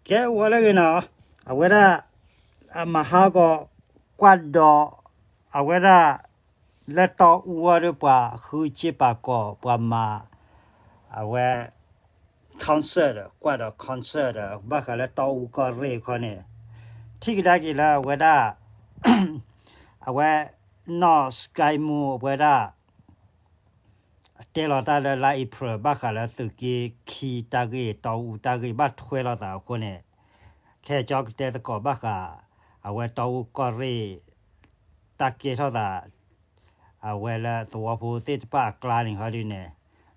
ကဲဝဲလၢအဂ့ၤနီၤ, အဝဲဒၣ် အမၤဟးဂီၤ ကွၢ်ဒီး အဝဲဒၣ် လၢတီအူအီၤဒီး ပှၤဃုစ့ပာ်ကီၤ ပှၤမၤ အဝဲ concert ဒီး ကွၢ်ဒီး concert ဒီး ဘၣ်ဃးလၢတီအူကီၢ်ရ့ၣ်ခီန့ၣ် ထံၣ်ကဒါက့ၤလၢအဝဲဒၣ် အဝဲ နီၢ်စကဲမူ အဝဲဒၣ် တဲလီၤတၢ်လၢလါအ့ဖြ့ၣ် ဘၣ်ဃးလၢသုးက့ခံတၢ်ဂ့ၢ် တီအူတၢ်ဂ့ၢ် ဘၣ်ထွဲလိာ်သးအဃိန့ၣ် ခဲကၠီကတဲသကိးဘၣ်ဃး အဝဲတီအူကီၢ်ရ့ၣ် တၢ်ကဲထီၣ်သး အဝဲလၢသဝီဖိသ့ၣ်တဖၣ်အကျါန့ၣ်ဟီဒုန့ၣ်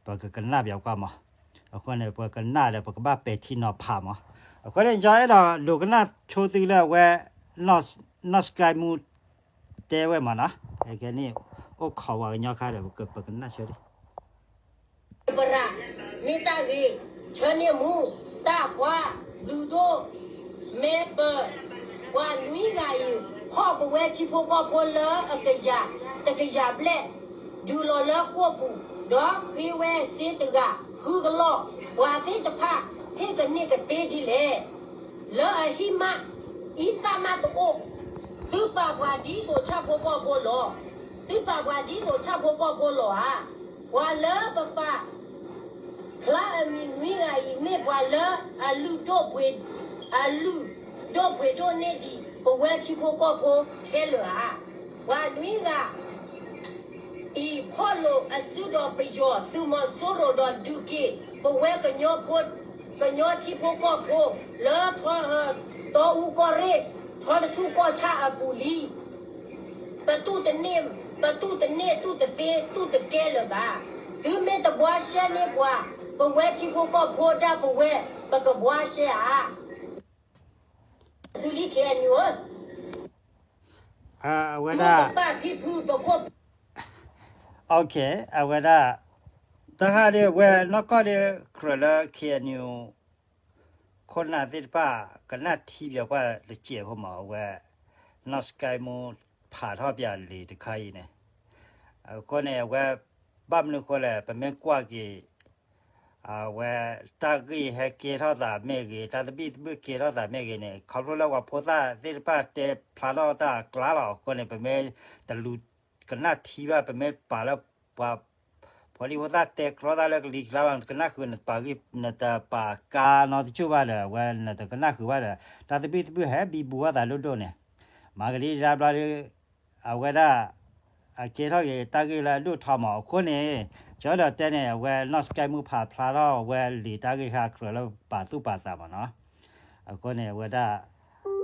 ပကကနၣ်ပၠးကွၢ်မး. အဃိန့ၣ် ပကနၣ်ဒီး ပကဘၣ်ပဲာ်ထံနီၤဖးမး. အဃိန့ၣ် ကၠီအဲၣ်ဒိးဒိကနၣ်ဆိသုလၢအဝဲ နီၢ်စကဲမူ တဲဝဲမးနီၤ. ခဲန့ၣ် အိၣ်ခိးဝဲကညီခါဒီး ပကနၣ်ဆိလံ ပရၤ န့ၢ်တၢ်ဂ့ၤ, ဆၢန့ၢ်မူ, တၢ်ကွၢ်, လုၢ်ဒိၣ်, မဲပၢၢ်, ပှၤနွံဂၤအံၤ ဖီၣ်ပဝဲထံဖိကီၢ်ဖိလၢအကယၤ တကယၤဘျဲၣ် ဒုးလီၤလၢဃိာ်ပူၤ, ဒီးဃ့ဝဲစ့တဂၤ ဃုကလီၢ်, ပှၤသ့ၣ်တဖၣ် ဟ့ၣ်ကန့ၢ်ကသ့ဒ်လဲၣ်. လၢအဟံၣ်မး အံသၣ်မးတအိၣ်, သုပာ်ပှၤဒ်သိးဆၣ်ဖိကီၢ်ဖိလီၤ. သုပာ်ပှၤဒ်သိးဆၣ်ဖိကီၢ်ဖိလီၤဧါ. ပှၤလၢပပာ် ဖျါအမံၤနွံဂၤအံၤ မ့ၢ်ပှၤလၢအလုၢ်ဒိၣ်ပှ့ၤ, အလုၢ်ဒိၣ်ပှ့ၤဒိၣ်န့ၢ်ဒံး ပဝဲထံဖိကီၢ်ဖိခဲလၢာ်ဧါ. ပှၤနွံဂၤ အံၤ ဖီၣ်လိာ်အစုဒီးပယီၤသုးမီၤစိရိၤဒီးဒုးက့ၤ ပဝဲကညီဖိ, ကညီထံဖိကီၢ်ဖိ လၢ တီအူကီၢ်ရ့ၣ် ထီတထူၣ်ကီၢ်ဆၣ်အပူၤလံ. ပတူၢ်တန့ၢ်, ပတူၢ်တန့ၢ်တူၢ်တသ့တူၢ်တကဲလၢၤဘၣ်. သုမ့ၢ်တဘှါရှဲန့ၢ်ပှၤ, ပဝဲထံဖိကီၢ်ဖိဒၣ်ပဝဲ ပကဘှါရှဲဧါ. သုလံ KNU ဧၢ, အဝဲဒၣ် မ့ၢ်ပပာ်ဖံဖုပခိၣ် အဝဲဒၣ် တဟါဒီးအဝဲနီၢ်ကီၢ်ဒီး ကြၢးလၢ KNU ခိၣ်နၢ်သ့ၣ်တဖၣ် ကနၣ်ထံပၠးကွၢ်တစဲးဖိမး အဝဲ နီၢ်စကဲမူ ဖးထီၣ်ပၠးလံာ်တခါအံၤန့ၣ်, အဃိန့ၣ် အဝဲ ဘၣ်မနုၤဃိလဲၣ် ပမ့ၢ်ကွၢ်က့ၤ အဝဲ တၢ်ဂ့ၢ်ဟဲကဲထီၣ်သးမ့ၢ်ဂ့ၤ တၢ်သဘံၣ်သဘုၣ်ကဲထီၣ်သးမ့ၢ်ဂ့ၤန့ၣ် ခီဖျိလၢပှၤဖိသၣ်သ့ၣ်တဖၣ်တဲဖျါထီၣ်တၢ်အကျါလီၤ. အဃိန့ၣ် ပမ့ၢ်တလူၤကနၣ်ထံဘၣ် ပမ့ၢ်ပာ်လၢပှၤ ဖိဒံဖိသၣ်တဲကြီတၢ်လၢကလံၤကျါလီၤ နကနၣ်ဃုာ် နတပာ်ဂံၢ် နတပာ်ကါနီတကၠိၣ်ဘၣ်ဒီး အဝဲနတကနၣ်ဃုာ်ဘၣ်ဒီး တၢ်သဘံၣ်သဘုၣ်ဟဲဘံဘူအသးဒိၣ်ဒိၣ်န့ၣ် မၤကဒံတၢ်ဘျီဒီး အဝဲဒၣ် အကဲထီၣ်က့ၤတၢ်ဂ့ၢ်လၢအဒိၣ်ထီမး အဃိန့ၣ် ကၠီဒီးတဲန့ၣ် အဝဲနီၢ်စကဲမူဖးဖျါထီၣ် အဝဲလံာ်တၢ်ဂ့ၢ်ဟဲကြၢးလၢပာ်သူၣ်ပာ်သးမးနီၤ. အဃိန့ၣ် အဝဲဒၣ်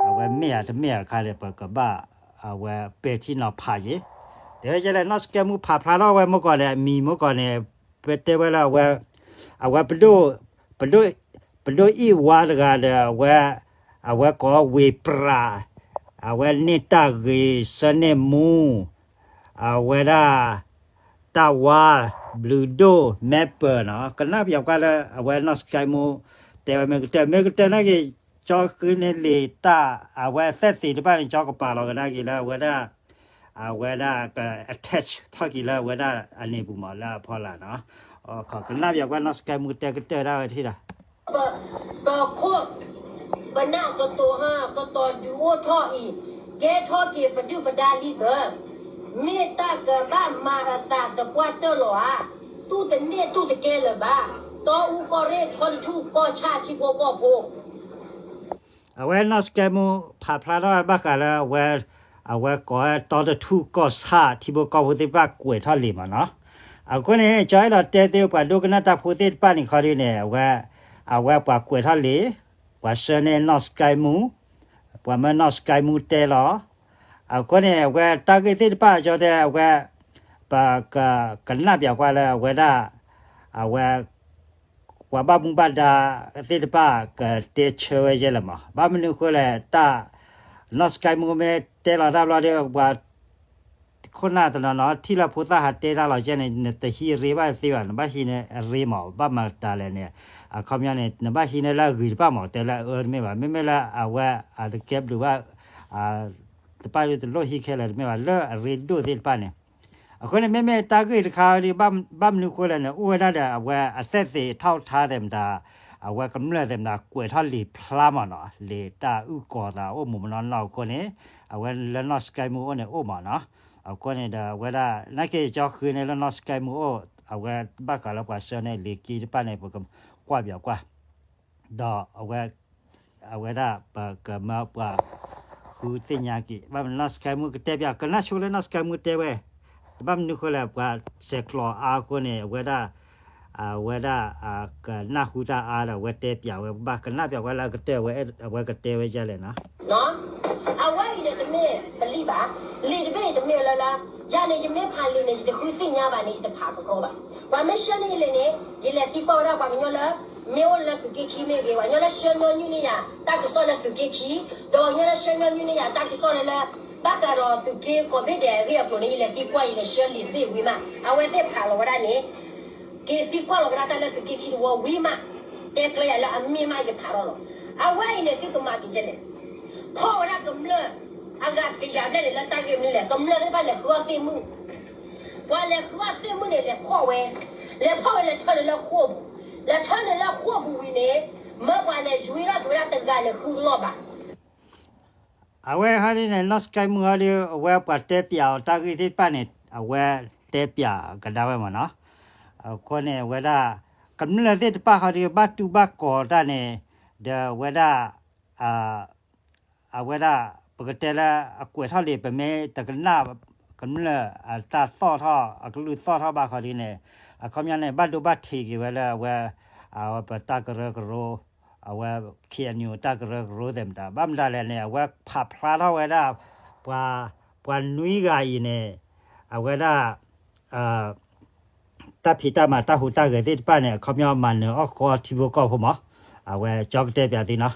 အဝဲမ့ၢ်ဧါတမ့ၢ်ဧါတခါန့ၣ် ပကဘၣ် အဝဲပဲာ်ထံနီၤဖးက့ၤ တဲဝဲကဲလဲၣ် နီၢ်စကဲမူဖးဖျါထီၣ်ဝဲမုၢ်ကီၢ်န့ၣ် အမံၤမုၢ်ကီၢ်န့ၣ် ပတဲဝဲလၢအဝဲ အဝဲ ပဒိၣ် ပဒိၣ်အ့ၣ်ဝါတဂၤဒီး အဝဲ အဝဲကိးဝ့ၤပြး အဝဲန့ၢ်တၢ်ဂ့ၤ ဆၢန့ၢ်မူ အဝဲဒၣ် တၢ်ဝါ ဘျုးဒိၣ် မဲပၢၢ်နီၤ ကနၣ်ပၠးကွၢ်လၢ အဝဲနီၢ်စကဲမူ တဲဝဲမ့ၢ်ကတၢၢ် မ့ၢ်ကတၢၢ်နာ်က့ၤ ကၠီဃုန့ၢ်လံာ်တၢ် အဝဲအသက်သေတဖၣ်န့ၣ် ကၠီကပာ်လီၤကဒါက့ၤလၢအဝဲဒၣ် အဝဲဒၣ်က attach ထီၣ်က့ၤလၢအဝဲဒၣ်အန့ၣ်ပူၤမးလၢအဖီလာ်နီၤ. ကနၣ်ပၠးကွၢ်နီၢ်စကဲမူတဲကတၢၢ်ဒၣ်ဝဲထံၣ်ဒီး ပခိၣ်ပနၢ်ကတိၤဟါ ကတိၤဒုးအိၣ်ထီၣ်အံၤ ကဲထီၣ်က့ၤပဒုၣ်ပဒါလံသၢ မ့ၢ်တၢ်ကဘၣ်မၤအသးသပှၢ်တၢၢ်လီၤဧါ. တူၢ်တန့ၢ်တူၢ်တကဲလၢၤဘၣ်. တီအူကီၢ်ရ့ၣ် ထီတထူၣ်ကီၢ်ဆၣ်ထံဖိကီၢ်ဖိ အဝဲနီၢ်စကဲမူ ဖးဖျါထီၣ်ဘၣ်ဃးလၢအဝဲ အဝဲကိးဝဲတီတထူၣ်ကီၢ်ဆၣ်ထံဖိကီၢ်ဖိသ့ၣ်တဖၣ်ကွဲးထီၣ်လံာ်မးနီၤ. အဃိန့ၣ် ကၠီအဲၣ်ဒိးတဲသ့ပှၤဒိကနၣ်တၢ်ဖိသ့ၣ်တဖၣ်န့ၣ်ခီဒုန့ၣ် အဝဲ အဝဲပှၤကွဲးထီၣ်လံာ် ပှၤဆှၢန့ၢ်နီၢ်စကဲမူ ပှၤမၢနီၢ်စကဲမူတဲလီၤ. အဃိန့ၣ် အဝဲတၢ်ဂ့ၢ်သ့ၣ်တဖၣ်ကၠီတဲအဝဲ ပကကနၣ်ပၠးကွၢ်လၢအဝဲဒၣ် အဝဲ ပှၤဘၣ်မူဘၣ်ဒါသ့ၣ်တဖၣ် ကတဲဆၢဝဲယဲလဲၣ်မး ဘၣ်မနုၤဃိလဲၣ် တၢ် နီၢ်စကဲမူမ့ၢ်တဲလီၤတၢ်ဘျီဒီး ပှၤခိၣ်နၢ်တနီၤနီၤ ထံၣ်လၢဖိသၣ်ဟးတဲတၢ်လီၤကဲန့ၣ် နတဟံးရ့ဘၣ်သ့ဘၣ် နဘၣ်ဟံးန့ၢ်အရ့မး ဘၣ်မၤတၢ်လဲၣ်န့ၣ် အခီပညီန့ၣ် နဘၣ်ဟံးန့ၢ်လၢအဂ့ၤတဖၣ်မး တဲလၢအအၢတမ့ၢ်ဘၣ် မ့မ့ၢ်လၢအဝဲ အတကဲဘျုးဘၣ် တပၣ်တလိၣ်ဟံးခဲလၢာ်တမ့ၢ်ဘၣ် လၢအရ့ဒိၣ်သ့ၣ်တဖၣ်န့ၣ် အဃိန့ၣ် မ့မ့ၢ်တၢ်ဂ့ၢ်တခါဒီး ဘၣ်မနုၤဃိလဲၣ်န့ၣ် အိၣ်ဝဲဒၣ်ဒီး အဝဲအသက်သေအထောက်အထားသ့ၣ်မတၤ အဝဲကမျၢၢ်သ့ၣ်မတၤ ကွဲးထီၣ်လံာ်ဖျါမးနီၤ, လံာ်တၢ်အုၣ်ကီၤသးအိၣ်မးမနီၢ်နီၢ်အဃိန့ၣ်, အဝဲလၢနီၢ်စကဲမူအိၣ်န့ၣ်အိၣ်မးနီၤ. အဃိန့ၣ်ဒီးအဝဲဒၣ် နာ်က့ကၠီဃ့န့ၣ်လၢနီၢ်စကဲမူအိၣ်, အဝဲဘၣ်ဃးလၢပှၤဆှၢန့ၢ်လံာ်က့တဖၣ်န့ၣ် ပကကွၢ်ပၠးကွၢ် ဒီးအဝဲ အဝဲဒၣ်ပကမၢပှၤ ဃုသ့ၣ်ညါက့ၤ ဘၣ်မနုၤနီၢ်စကဲမူကတဲပၠး ကနၣ်ဆိလၢနီၢ်စကဲမူတဲဝဲ, ဘၣ်မနုၤဃိလဲၣ် ပှၤဆဲးကျိးအါအဃိန့ၣ် အဝဲဒၣ် အဝဲဒၣ် ကနၢ်ဟူတၢ်အါဒီး အဝဲတဲပၠးဝဲ ပဘၣ်ကနၣ်ပၠးဝဲလၢအကတၢၢ်ဝဲ အဝဲကတဲဝဲဒ်လဲၣ်နီၤ. အဝဲအံၤန့ၣ်တမ့ၢ်ပလံာ်ဘၣ်, လံာ်တဘ့ၣ်အံၤတမ့ၢ်လၢလၢ, ယၤန့ၣ် ယမ့ၢ်ဖးလံာ်န့ၣ် ယတဃုသ့ၣ်ညါဘၣ်န့ၣ် ယတဖးကီကီဘၣ်. ပှၤမ့ၢ်ဆှၢန့ၢ်ယလံာ်န့ၣ် ယလဲၤသံကွၢ်ဝဲဒၣ်ပှၤကညီလၢ မ့ၢ်အိၣ်လၢသုးက့ခံမ့ၢ်ဂ့ၤ, ပှၤကညီလၢဆှၢညီနုၢ်န့ၢ်ယၤ တၢ်ကစီၣ်လၢသုးက့ခံ, ဒီးပှၤကညီလၢဆှၢညီနုၢ်န့ၢ်ယၤ တၢ်ကစီၣ်လၢလၢ ဘၣ်ဃးဒီးသုးက့ကိးဘ့ၣ်ဒဲးအဂ့ၢ်အကျိၤန့ၣ် ယလဲၤသံကွၢ် ယလဲၤဆှၢလံာ်တဘ့ၣ်ဝံၤမး အဝဲသ့ၣ်ဖးလီၤဝဲဒၣ်န့ၣ် က့ၤသံကွၢ်လီၤဝဲဒၣ်တၢ်လၢသုးက့ခံတဝီဝံၤမး တဲကျၢၤယၤလၢအမ့ၢ်မးယဖးထီၣ်လီၤ. အဝဲအံၤန့ၣ် သုကမၤက့ၤဒ်လဲၣ်, ဖီၣ်ဝဲဒၣ်ကမျၢၢ် အဂၤတကယၤဘျဲၣ်န့ၣ် လၢတၢ်ဂ့ၢ်မနုၤလဲၣ်, ကမျၢၢ်သ့ၣ်တဖၣ်လဲၤဃုအီၣ်သ့ၣ်မုၣ်, ပှၤလဲၤဃုအီၣ်သ့ၣ်မုၣ်န့ၣ် လဲၤဖီၣ်ဝဲ, လဲၤဖီၣ်ဝဲလဲၤထၢနုာ်လၢဃိာ်ပူၤ, လဲၤထၢနုာ်လၢဃိာ်ပူၤဝံၤန့ၣ် မၢပှၤလဲၤယွံထီၣ်က့ၤဝဲဒၣ်တဂၤန့ၣ်ဃုကလီၢ်ဘၣ် အဝဲဟီဒ်န့ၣ် နီၢ်စကဲမုၢ်ဟီဒ် အဝဲပှၤတဲပၠးအီၤတၢ်ဂ့ၢ်သ့ၣ်တဖၣ်န့ၣ် အဝဲတဲပၠးကဒါဝဲမးနီၤ. အဃိန့ၣ် အဝဲဒၣ် ကမျၢၢ်သ့ၣ်တဖၣ်ဟီဒ် ဘၣ်တူၢ်ဘၣ်ကီၤတၢ်န့ၣ် ဒီးအဝဲဒၣ် အဝဲဒၣ် ပကတဲလၢအကွဲးထီၣ်လံာ် ပမ့ၢ်တကနၣ် ကမျၢၢ်အတၢ်သီၣ်ထီၣ် အကလုၢ်သီၣ်ထီၣ်ဘၣ်ခီဒ်န့ၣ် အခီပညီန့ၣ် ဘၣ်ဒိဘၣ်ထံးက့ၤဝဲလၢအဝဲ ပတၢ်ကရၢကရိ အဝဲ ခ့ၣ်အဲၣ်ယူၣ် တၢ်ကရၢကရိသ့ၣ်မတၤ ဘၣ်မတၤလဲၣ်န့ၣ် အဝဲဖးဖျါထီၣ်ဝဲဒၣ် ပှၤ ပှၤနွံဂၤအံၤန့ၣ် အဝဲဒၣ် တၢ်ဖံးတၢ်မၤတၢ်ဟူးတၢ်ဂဲၤသ့ၣ်တဖၣ်န့ၣ် အခီပညီမၤနၢၤအီၣ်ဃီထံဖိကီၢ်ဖိမး အဝဲကၠီကတဲပၠးသုနီၤ.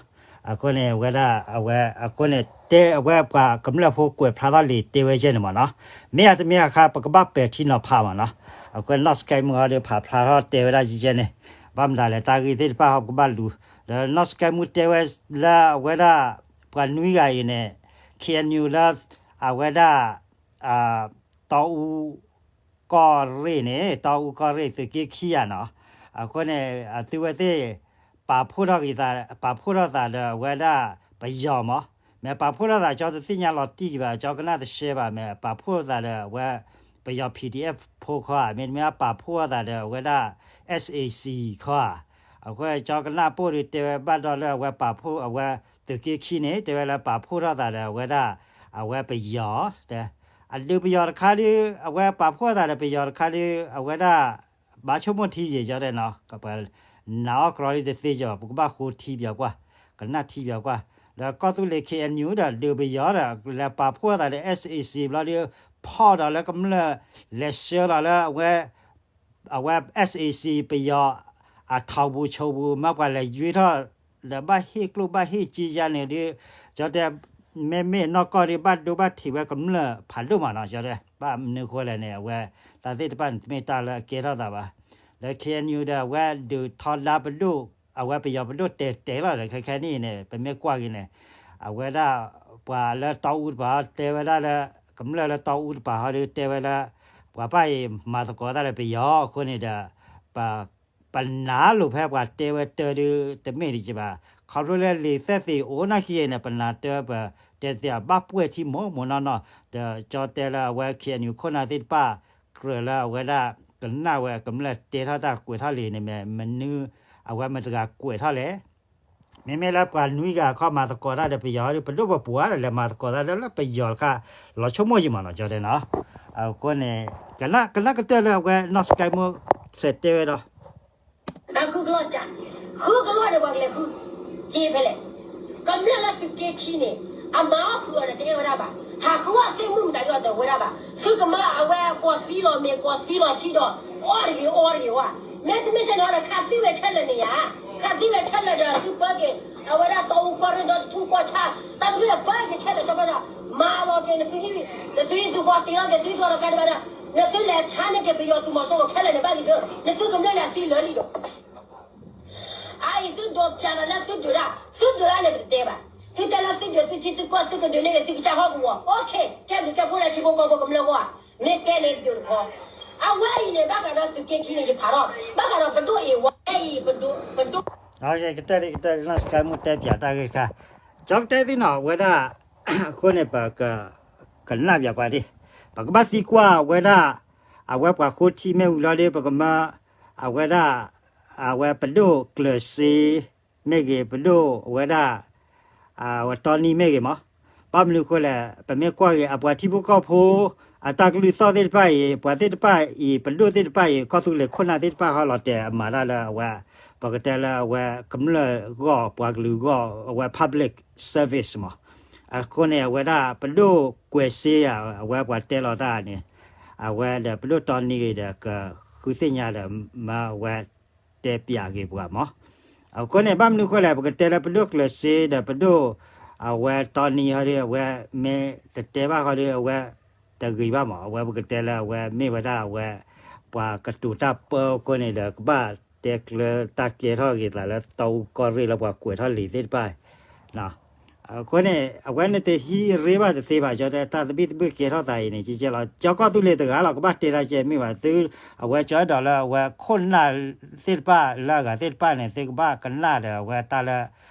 အဃိန့ၣ် အဝဲဒၣ် အဝဲ အဃိန့ၣ် တဲအဝဲပှၤကမျၢၢ်ဖိကွဲးဖျါထီၣ်လံာ်တဲဝဲယဲၢ်န့ၣ်မးနီၤ. မ့ၢ်အတမ့ၢ်အခါ ပကဘၣ်ပဲာ်ထံနီၤဖးမးနီၤ. အဃိနီၢ်စကဲမုၢ်ဟီဒ်ဖးဖျါထီၣ်တဲဝဲဒၣ်ယဲၢ်န့ၣ် ဘၣ်မတၤလဲၣ် တၢ်ဂ့ၢ်သ့ၣ်တဖၣ်ဟီပကဘၣ်လူၤ ဒီးနီၢ်စကဲမုၢ်တဲဝဲလၢအဝဲဒၣ် ပှၤနွံဂၤအံၤန့ၣ် ခ့ၣ်အဲၣ်ယူၣ်လၢ အဝဲဒၣ် တီအူကီၢ်ရ့ၣ်န့ၣ် တီအူကီၢ်ရ့ၣ်သုးက့ခံဂၤနီၤ. အဃိန့ၣ် အသုဝဲသ့ၣ် ပာ်ဖှိၣ်ထီၣ်က့ၤသး ပာ်ဖှိၣ်ထီၣ်သးဒီးအဝဲဒၣ်ပယီၤမး. မ့ၢ်ပာ်ဖှိၣ်ထီၣ်သး ကၠီတသ့ၣ်ညါလီၤတံၢ်က့ၤဘၣ် ကၠီကနၣ်တရှဲဘၣ် မ့ၢ်ပာ်ဖှိၣ်ထီၣ်သးဒီးအဝဲ ပယီၤ ပီၣ်ဒံၣ်အဲၣ်ၣ်ဖိခီဧါ မ့တမ့ၢ်ပာ်ဖှိၣ်ထီၣ်သးဒီးအဝဲဒၣ် SAC ခီဧါ. အဃိကၠီကနၣ်ပိၢ်ဒီးတဲဝဲဘၣ်ဒီးလၢအဝဲပာ်ဖှိၣ်အဝဲ သုးက့ခံန့ၣ် တဲဝဲလၢပာ်ဖှိၣ်ထီၣ်သးဒီးအဝဲဒၣ် အဝဲပယီၤ အဒုးပယီၤတခါဒုး အဝဲပာ်ဖှိၣ်သးဒီးပယီၤတခါဒုး အဝဲဒၣ် ဘၣ်ဆိကမိၣ်ထံယံာ်ကၠီတဲနီၤ ပနာ်အီၣ်ကြီဒ်တသ့ကီး ပကဘၣ်ဃိထံပၠးကွၢ် ကနၣ်ထံပၠးကွၢ် ဒီးကီၢ်သူလ့ၤ ခ့ၣ်အဲၣ်ယူၣ် ဒီးဒုးပယီၤဒီး လဲၤပာ်ဖှိၣ်သးဒီး SAC ဘျီဒုး ဖီၣ်ဒီးလၢကမျၢၢ် လဲၤဆှၢလီၤလၢအဝဲ အဝဲ SAC ပယီၤ အထီပူၤဆိပူၤ မ့ၢ်ပှၤလဲၤယွံထီၣ် ဒီးဘၣ်ဟ့ၣ်ကျိၣ်ဘၣ်ဟ့ၣ်စ့ယါန့ၣ်ဒုး ကၠီတဲ မ့မ့ၢ်နီၢ်ကီၢ်ဒုး ဘၣ်ဒိဘၣ်ထံးဝဲကမျၢၢ်ဖးဒိၣ်မးနီၤ ကၠီတဲ ဘၣ်မနုၤဃိလဲၣ်န့ၣ် အဝဲ တၢ်သ့ၣ်တဖၣ်န့ၣ် တမ့ၢ်တၢ်လၢအကဲထီၣ်သးဘၣ် လၢ ခ့ၣ်အဲၣ်ယူၣ် ဒီးအဝဲဒုးထီဒါပဒိၣ် အဝဲပယီၤပဒိၣ်တဲာ်တဲာ်လီၤဒီး ခဲခဲနံၣ်အံၤန့ၣ် ပမ့ၢ်ကွၢ်က့ၤန့ၣ် အဝဲဒၣ် ပှၤလၢတီအူတပၤတဲဝဲဒၣ်လၢ ကမျၢၢ်လၢတီအူတပၤဟီဒုးတဲဝဲလၢ ပှၤဘၣ်အံၤမၤသကိးတၢ်ဒီးပယီၤအဃိန့ၣ်ဒီး ပ ပနာ်လိာ်ဖဲပှၤတဲဝဲတၢ်ဒုးတမ့ၢ်ဒံးကဘၣ် ခီဖျိလၢလံာ်သက်သေအိၣ်နာ်က့န့ၣ် ပနာ်တၢ်ပ တဲသ့ဘၣ်ပှဲၤထံမိၢ်မိၢ်နီၢ်နီၢ် ဒီးကၠီတဲလၢအဝဲ ခ့ၣ်အဲၣ်ယူၣ် ခိၣ်နၢ်သ့ၣ်တဖၣ် ကြၢးလၢအဝဲဒၣ် ကနၣ်ဝဲကမျၢၢ်တဲထီၣ်တၢ်ကွဲးထီၣ်လံာ်န့ၣ်မ့ၢ် မနုၤ အဝဲမတၤတဂၤကွဲးထီၣ်လဲၣ် မ့မ့ၢ်လၢပှၤနွံဂၤခီမၤသကိးတၢ်ဒီးပယီၤဒီး ပဒိၣ်ပပှၢ်ဒီးလဲၤမၤသကိးတၢ်ဒီးလၢပယီၤတခါ လီၤဆိကမိၣ်ယံာ်မးနီၤ ကၠီတဲနီၤ အဃိန့ၣ် ကနၣ် ကနၣ်ကတၢၢ်လၢအဝဲနီၢ်စကဲမူ စဲးတဲဝဲဒီး တၢ်ဃုကလီၢ်ကၢ် ဃုကလီၢ်န့ၣ် ပှၤကလဲၤဃု က့ဖဲလဲၣ် ကမျၢၢ်လၢသုးက့ခံန့ၣ် အမၤအီၣ်ဃုာ်အီၤဒီးတအဲၣ်ဝဲဒၣ်ဘၣ် ဟးဃုအီၣ်သ့ၣ်မုၣ်မတၤဒ်အီၤတအဲၣ်ဝဲဒၣ်ဘၣ် သုကမၤအဝဲကီၢ်သံလီၤမ့ၤကီၢ်သံလီၤထံဒီး အီၣ်တဂ့ၤအီတဂ့ၤဝဲ မ့တမ့ၢ်ဆဲးန့ၣ်ဒီး ခးသံဝဲခဲလၢာ်န့ၣ်ယါ ခးသံဝဲခဲလၢာ်ဒီးသုပၢက့ၤ အဝဲဒၣ်တီအူကီၢ်ရ့ၣ်ဒီတထူၣ်ကီၢ်ဆၣ် တၢ်ကရူၢ်အပၢက့ၤခဲလၢာ် ကၠီဘျီဒီး မၤလီၤက့ၤနသုဟံၣ် နသုဟံၣ်သုဃီတ့လီၤက့ၤသုဟံၣ်သုဃီတကးဒံးဘၣ်ဒီး နသုလဲၤဆါန့ၢ်က့ၤပယီၤသုးမီၤစိရိၤခဲလၢာ်န့ၣ်ဘၣ်လံသု နသုကမျၢၢ်န့ၣ်အသံလၢာ်လံဒီး အအံၤသုဒိးပျးလီၤလၢသုဒုးဒၣ် သုဒုးဒၣ်န့ၣ်ပတတဲဘၣ် သုတဲလၢသုဒုးသုထံသုကီၢ် သုကဒုးန့ၢ်က့ၤသုကစၢ်ဟီၣ်ကဝီၤ အိၣ်ခ့ ကဲဘျုးကဲဖှိၣ်လၢထံဖိကီၢ်ဖိကမျၢၢ်ဂီၢ်ဧါ မ့ၢ်ကဲန့ၣ်ဒုးတခီ အဝဲအံၤန့ၣ် ဘၣ်ဃးဒီးသုးက့ခံန့ၣ် ယဖးထီၣ် ဘၣ်ဃးဒီးပဒိၣ်အ့ၣ်ဝါအံၤ ပဒိၣ် ကတဲာ်ကတဲာ်နီၢ်စကဲမူတဲပၠးတၢ်ဂ့ၢ်တခါ, ကၠီကတဲသုနီၤ အဝဲဒၣ် အဃိန့ၣ် ပက ကနၣ်ပၠးပှၤဒၣ်, ပကဘၣ်သံကွၢ်ဝဲဒၣ် အဝဲပှၤဃိထံမ့ၢ်ဝံၤလီၤဒီး ပကမၢ အဝဲဒၣ် အဝဲပဒိၣ်ကျၢၤစ့ မ့ၢ်ဂ့ၤ ပဒိၣ်အဝဲဒၣ် အဝဲတီနံမ့ၢ်ဂ့ၤမး, ဘၣ်မနုၤအဃိလဲၣ် ပမ့ၢ်ကွၢ်က့ၤ အပှၤထံဖိကီၢ်ဖိ အတၢ်ကလုၢ်သီၣ်သ့ၣ်တဖၣ်အံၤ ပှၤသ့ၣ်တဖၣ်အံၤ ပဒိၣ်သ့ၣ်တဖၣ်အံၤ ကီၢ်သူလ့ၤခိၣ်နၢ်သ့ၣ်တဖၣ်ဟီလီၤတဲာ်အမၤတၢ်လၢအဝဲ ပကတဲလၢအဝဲကမျၢၢ်ဂီၢ် ပှၤကလုာ်ဂီၢ် အဝဲ public service မး, အဃိန့ၣ် အဝဲဒၣ်ပဒိၣ်ကွဲးစ့ဧါ အဝဲပှၤတဲလီၤတၢ်န့ၣ် အဝဲဒီးပဒိၣ်တီနံဂ့ၤဒီး ကဃုသ့ၣ်ညါဒီး မၢအဝဲ တဲပၠးက့ၤပှၤမး, အဃိန့ၣ် ဘၣ်မနုၤအဃိလဲၣ် ပကတဲလၢပဒိၣ်ကျၢၤစ့ဒီးပဒိၣ် အဝဲတီနံဟီဒီး အဝဲမ့ၢ်တတဲဘၣ်ဃီဒီး အဝဲတဂ့ၤဘၣ်မး, အဝဲပကတဲလၢအဝဲမ့ၢ်ဝဲဒၣ်အဝဲ ပှၤကတိၤတၢ်ပၢအဃိန့ၣ်ဒီး ကဘၣ်တဲကျၢတၢ်ကဲထီၣ်က့ၤသးလၢတီအူကီၢ်ရ့ၣ်လၢပှၤကွဲးထီၣ်လံာ်သ့ၣ်တဖၣ် အဃိန့ၣ် အဝဲန့ၣ်တဟံးရ့ဘၣ်တသ့ဘၣ် ကၠီတဲ တၢ်သဘံၣ်သဘုၣ်ကဲထီၣ်သးအံၤန့ၣ် ကကဲလီၤ ကၠီကီၢ်သူလ့ၤတဂၤလီၤ ကဘၣ်တဲတၢ်ကဲမ့ၢ်ဘၣ် သု အဝဲကၠီအဲၣ်ဒိးလၢအဝဲခိၣ်နၢ်သ့ၣ်တဖၣ်လၢအဂၤသ့ၣ်တဖၣ်န့ၣ် သုကဘၣ်ကနၣ်ဒီးအဝဲတၢ်လၢ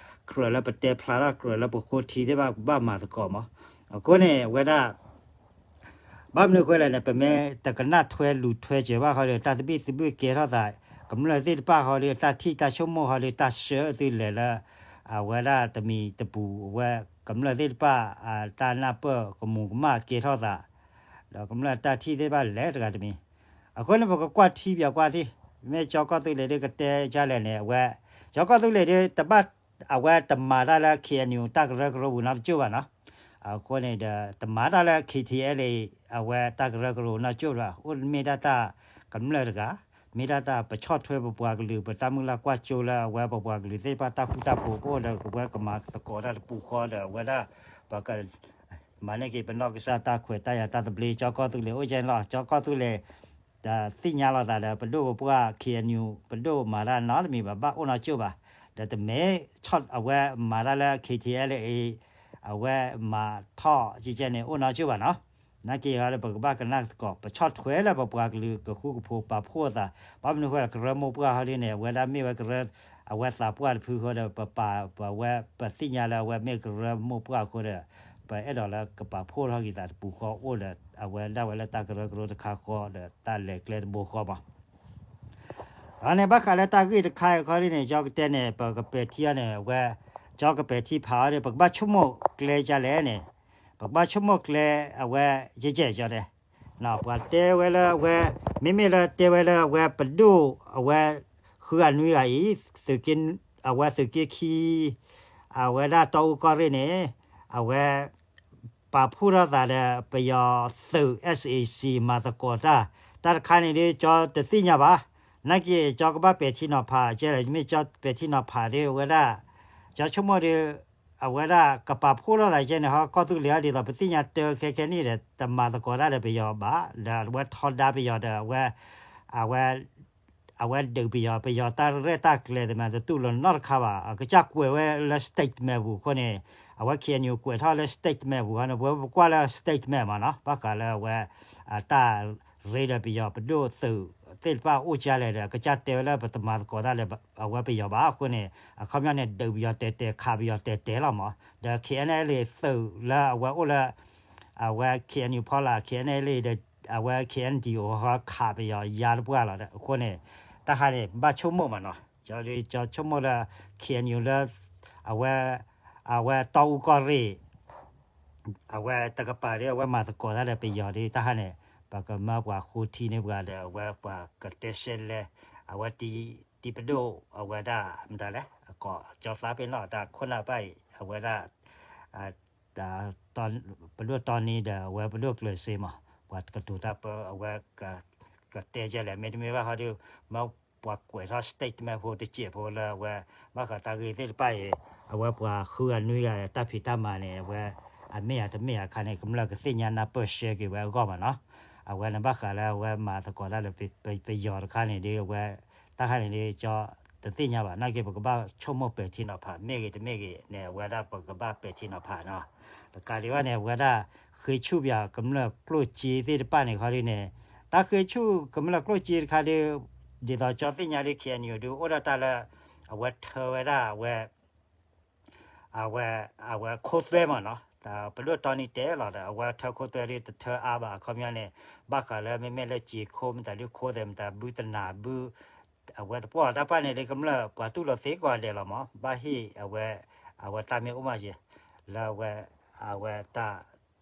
ကြၢးလၢပတဲဖျါထီၣ် ကြၢးလၢပဃိထံသ့ၣ်တဖၣ် ကဘၣ်မၤသကိးမး, အဃိန့ၣ် အဝဲဒၣ် ဘၣ်မနုၤအဃိလဲၣ်န့ၣ် ပမ့ၢ်တကနၣ်ထွဲလူၤထွဲစၢၤဘၣ်ဃီဒီး တၢ်သဘံၣ်သဘုၣ်ကဲထီၣ်သး ကမျၢၢ်သ့ၣ်တဖၣ်ဃီဒီး တၢ်ထံၣ်တၢ်ဆိကမိၣ်ဃီဒီး တၢ်ဆှၢသုလဲၤလၢ အဝဲဒၣ်တမံၤတပူၤ အဝဲကမျၢၢ်သ့ၣ်တဖၣ် တၢ်နၢ်ပၢၢ်ကမူၤကမၣ်ကဲထီၣ်သး ဒီးကမျၢၢ်တၢ်ထံၣ်သ့ၣ်တဖၣ်လဲၤတဂၤတမံၤ, အဃိန့ၣ် ပကကွၢ်ထံပၠးကွၢ်ထံ မ့ၢ်ကၠီကီၢ်သူလ့ၤဒ်ကတဲဒ်လဲၣ်န့ၣ် အဝဲ ကၠီကီၢ်သူလ့ၤဒ်တဘၣ် အဝဲတမၤတၢ်လၢ ခ့ၣ်အဲၣ်ယူၣ် တၢ်ကရၢကရိပူၤနီတကၠိၢ်ဘၣ်နီၤ, အဃိန့ၣ်ဒီး တမၤတၢ်လၢ ခ့ၣ်ထံၣ်အဲၣ်လ့ၣ် အဝဲတၢ်ကရၢကရိနီတကၠိၢ်ဘၣ် အိၣ်မ့ၢ်ဒၣ်တၢ်ကမျၢၢ်တဂၤ, မ့ၢ်ဒၣ်တၢ်ပဆီၣ်ထွဲပပှၤကလုာ် ပတၢ်မုၢ်လၢ်ကွၢ်စိလၢအဝဲပပှၤကလုာ်သ့ၣ်တဖၣ်တၢ်ဃူတၢ်ဖိးကအိၣ်ဒီး ပဝဲကမၤသကိးတၢ်တပူၤဃီဒီး အဝဲဒၣ် ပက မၤန့ၢ်က့ၤပနီၢ်ကစၢ်တၢ်ခွဲးတၢ်ယာ်တၢ်သဘျ့ ကၠီကီၢ်သူလ့ၤအိၣ်ကဲန့ၣ်လီၤ, ကၠီကီၢ်သူလ့ၤ ဒီးသ့ၣ်ညါလီၤသးဒီး ပဒိၣ်ပပှၢ် ခ့ၣ်အဲၣ်ယူၣ် ပဒိၣ်မၤတၢ်နီတမံၤဘၣ် ဘၣ်အိၣ်နီတကၠိၢ်ဘၣ်, ဒီးတမ့ၢ်ဆီၣ်အဝဲမၤတၢ်လၢ ခ့ၣ်ထံၣ်အဲၣ်လ့ၣ်အံၤ အဝဲမၤထီၣ်ကဲကဲန့ၣ် အိၣ်နီတကၠိၢ်ဘၣ်နီၤ, နာ်က့ၤဟီဒီး ပကဘၣ်ကနၣ်သကိး ပဆီၣ်ထွဲလၢပပှၤကလုာ်ကဃူကဖိးပာ်ဖှိၣ်အသး, ဘၣ်မနုၤအဃိလဲၣ် ကရၢမိၢ်ပှၢ်ဟီဒ်န့ၣ် အဝဲဒၣ်မ့ၢ်ဝဲကရၢ အဝဲသးပှၢ်တဖုဃီဒီး ပပာ်ပဝဲ ပသ့ၣ်ညါလၢအဝဲမ့ၢ်ကရၢမိၢ်ပှၢ်အဃိဒီး ပအဲၣ်ဒိးလၢကပာ်ဖှိၣ်ထီၣ်က့ၤသးတပူၤဃီအိၣ်ဒီး အဝဲဒၣ်ဝဲလၢတၢ်ကရၢကရိတခါဃီဒီး တၢ်လဲၤကျဲတဘိဃီမး ဒီးန့ၣ် ဘၣ်ဃးလၢတၢ်ဂ့ၢ်တခါအံၤခီဒ်န့ၣ် ကၠီကတဲန့ၣ် ပကပဲာ်ထံအီၤန့ၣ် အဝဲ ကၠီကပဲာ်ထံဖးအီၤဒီး ပကဘၣ်ဆိကမိၣ်ကျဲကလဲၣ်န့ၣ်, ပကဘၣ်ဆိကမိၣ်ကျဲ အဝဲ ယဲၢ်ကဲၢ်ကၠီတဲ ပှၤတဲဝဲလၢအဝဲ မ့မ့ၢ်လၢတဲဝဲလၢအဝဲပဒိၣ် အဝဲ ဃုဂၤနွံဂၤအံၤ အဝဲသုးက့ခံ အဝဲဒၣ်တီအူကီၢ်ရ့ၣ်န့ၣ် အဝဲ ပာ်ဖှိၣ်ထီၣ်သးဒီးပယီၤသုး SAC မၤသကိးတၢ်, တၢ်တခါန့ၣ်ဒ်ကၠီတသ့ၣ်ညါဘၣ်, နာ်က့ၤကၠီကဘၣ်ပဲာ်ထံနီၤဖးကဲလၢ မ့ၢ်ကၠီပဲာ်ထံနီၤဖးဒ်ဝဲဒၣ် ကၠီဆိကမိၣ်ဒီး အဝဲဒၣ်ကပာ်ဖှိၣ်ထီၣ်သးကဲန့ၣ် ဟီကီၢ်သူလ့ၤအီၤဒ်သိးပသ့ၣ်ညါတၢ်ခဲခဲနံၣ်ဒီး တမၤသကိးတၢ်ဒီးပယီၤဘၣ်, ဒီးအဝဲထီဒါပယီၤဒီးအဝဲ အဝဲ အဝဲဒုးပယီၤ ပယီၤတၢ်ရဲၣ်တၢ်ကျဲၤသ့ၣ်မး တတူၢ်လိာ်နီတခါဘၣ်, အကစၢ်ကွဲးဝဲလၢ statement ပူၤအဃိန့ၣ် အဝဲ ခ့ၣ်အဲၣ်ယူၣ် ကွဲးထီၣ်လၢ statement ပူၤဃီန့ၣ် ပဝဲပကွၢ်လၢ statement မးနီၤ ဘၣ်ဃးလၢအဝဲ အတၢ်ရ့ဒီးပယီၤပဒိၣ်သုးသ့ၣ်တဖၣ်အိၣ်ကလဲၣ်ဒီး အကစၢ်တဲဝဲလၢပတမၤသကိးတၢ်လၢအဝဲပယီၤဘၣ်အဃိန့ၣ် အခီပညီန့ၣ် ဒုးပယီၤတဲာ်တဲာ် ခးပယီၤတဲာ်တဲာ်လီၤမး, ဒီး ခ့ၣ်အဲၣ်အဲၣ်လ့ၣ် သုးလၢအဝဲအိၣ်လၢ အဝဲ ခ့ၣ်အဲၣ်ယူၣ် ဖီလာ် ခ့ၣ်အဲၣ်အဲၣ်လ့ၣ်ဒီး အဝဲ ခ့ၣ်အဲၣ်ယူၣ် ဟီခးပယီၤယါတပှၢ်လီၤဒီး အဃိန့ၣ် တၢ်ခါန့ၣ် ဘၣ်ဆိကမိၣ်မးနီၤ, ကၠီဆိကမိၣ်လၢ ခ့ၣ်အဲၣ်ယူၣ် လၢ အဝဲ အဝဲတီအူကီၢ်ရ့ၣ် အဝဲတကပၤဒီး အဝဲမၤသကိးတၢ်ဒီးပယီၤဒီး တၢ်ခါန့ၣ် ပကမၢပှၤဃိထံန့ၢ်ပှၤဒီး အဝဲပှၤကတဲရှဲလဲ အဝဲ တံၤပဒိၣ် အဝဲဒၣ်မတၤလဲၣ် အကိးကၠီသးပ့ၤနီၣ် တၢ်ခိၣ်နၢ်ဘၣ်အံၤ အဝဲဒၣ် ပဒိၣ်တီနံဒီး အဝဲပဒိၣ်ကျၢၤစ့မး ပှၤကတိၤတၢ်ပၢ အဝဲ ကတဲကလဲၣ် မ့တမ့ၢ်ဘၣ်ဟီဒီး မ့ၢ်ပှၤကွဲးထီၣ် statement ဖိတစဲးဖိလၢအဝဲ ဘၣ်ဃးတၢ်ဂ့ၢ်သ့ၣ်တဖၣ်အံၤ အဝဲပှၤဃုဂၤနွံဂၤတၢ်ဖံးတၢ်မၤန့ၣ် အဝဲ အမ့ၢ်ဧါတမ့ၢ်ဧါအခါန့ၣ် ကမျၢၢ်ကသ့ၣ်ညါနၢ်ပၢၢ်ရှဲက့ၤဝဲအဂီၢ်မးနီၤ, အဝဲန့ၣ်ဘၣ်ဃးလၢအဝဲမၤသကိးတၢ်ဒီးပယီၤတခါန့ၣ်ဒီး အဝဲ တၢ်ခါန့ၣ်ဒီး ကၠီတသ့ၣ်ညါဘၣ် နာ်က့ၤပကဘၣ်ဆိကမိၣ်ပဲာ်ထံနီၤဖး မ့ၢ်ဂ့ၤတမ့ၢ်ဂ့ၤန့ၣ် အဝဲဒၣ်ပကဘၣ်ပဲာ်ထံနီၤဖးနီၤ, တကးဒံးဘၣ်န့ၣ် အဝဲဒၣ် ဃ့ဆူၣ်ပယီၤကမျၢၢ်ကျိၣ်စ့သ့ၣ်တဖၣ်န့ၣ်ခီဒ်န့ၣ် တၢ်ဃ့ဆူၣ်ကမျၢၢ်ကျိၣ်စ့တခါဒီး ဒ်သိးကၠီသ့ၣ်ညါဒီး ခ့ၣ်အဲၣ်ယူၣ် ဒီးအိၣ်ဒၣ်တၢ်လၢ အဝဲထၢဝဲဒၣ်ဝဲ အဝဲ အဝဲခိသွဲမးနီၤ, ပဒိၣ်တီနံၤတဲလီၤဒီး အဝဲထၢခိသွဲဒ်တထၢအါဘၣ် အခီပညီန့ၣ် ဘၣ်ဃးလၢမ့မ့ၢ်လၢစ့ၤခိ မတၤဒုခိသဲး မတၤဘုတနၤဘု အဝဲတပှၢ်တၢ်ပၢ်န့ၣ်ဒ်ကမျၢၢ်ပှၤတူၢ်လိာ်သ့ကိးဂၤဒဲးလီၤမး, ဘၣ်ဟ့ၣ်အဝဲ အဝဲတၢ်မ့ၢ်အိၣ်မးယဲ လၢအဝဲ အဝဲတၢ်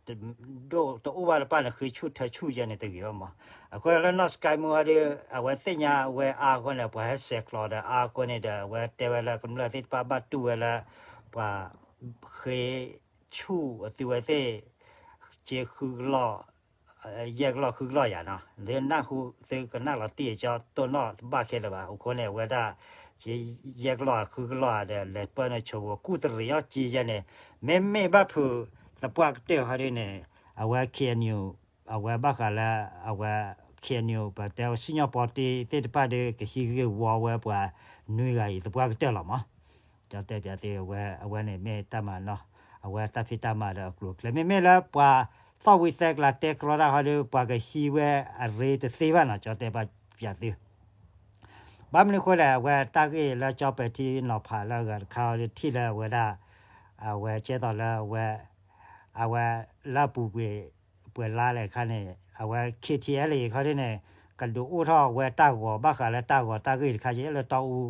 ဒိၣ်တအိၣ်ဘၣ်တပၢ်န့ၣ် ဃ့ဆူၣ်ထၢဆူၣ်ယဲန့ၣ်တဂ့ၤဘၣ်မး, အဃိလၢနီၢ်စကဲမူဟီဒီး အဝဲသ့ၣ်ညါဝဲအါအဃိန့ၣ် ပှၤဟဲဆဲးကျိးဒီးအါအဃိန့ၣ်ဒီး အဝဲတဲဝဲလၢကမျၢၢ်သ့ၣ်တဖၣ်ဘၣ်တူၢ်ဝဲလၢ ပှၤ ဃ့ဆူၣ်အသုဝဲသ့ၣ် က့ဃုကလီၢ် ယဲၢ်ကလီၢ်ဃုကလီၢ်ယၤနီၤ, လၢနၢ်ဟူသုကနၣ်လီၤတံၢ်ကၠီတိၢ်နီၣ်တဘၣ်ခဲလၢာ်ဘၣ်, အဃိန့ၣ် အဝဲဒၣ် က့ယဲၢ်ကလီၢ်ဃုကလီၢ်ဒီး လဲၤပၢၢ်န့ၣ်ဆိဝဲ ကူၣ်တရံးအီၣ်က့ယဲန့ၣ် မ့မ့ၢ်ဘၣ်ဖုးသပှၢ်ကတၢၢ်ဟီဒ်န့ၣ် အဝဲ K N U အဝဲဘၣ်ဃးလၢ အဝဲ K N U ပတဲစံၣ်ညီၣ်ပီတ့သ့ၣ်တဖၣ်ဒီး ကဟံးဂ့ၢ်ဝီဝဲပှၤနွံဂၤအံၤသပှၢ်ကတၢၢ်လီၤမး, ကၠီတဲပၠးသု အဝဲ အဝဲန့ၣ်မ့ၢ်တၢ်မၤနီၣ် အဝဲတၢ်ဖံးတၢ်မၤဒီးအကျိၤအကျဲ မ့မ့ၢ်လၢပှၤသီၣ်ဝံသဲကျါတဲကြီတၢ်ဟီဒီး ပှၤကဟံးဝဲအရ့တသ့ဘၣ်နီၤ, ကၠီတဲပၠးသု ဘၣ်မနုၤအဃိလဲၣ် အဝဲတၢ်ဂ့ၢ်လၢကၠီပဲာ်ထံနီၤဖးလၢအဂၤတခါအီၤဒ်ထံၣ်လၢအဝဲဒၣ် အဝဲကဲသိးလၢအဝဲ အဝဲလၢအပူၤကွံာ် ပှဲၤလါလဲၣ်ခါန့ၣ် အဝဲ K T L A ခီဒ်န့ၣ် ကဒုးအိၣ်ထီၣ်ဝဲတၢ်ဂီၤဘၣ်ဃးလၢတၢ်ဂီၤတၢ်ဂ့ၢ်တခါက့လၢတီအူ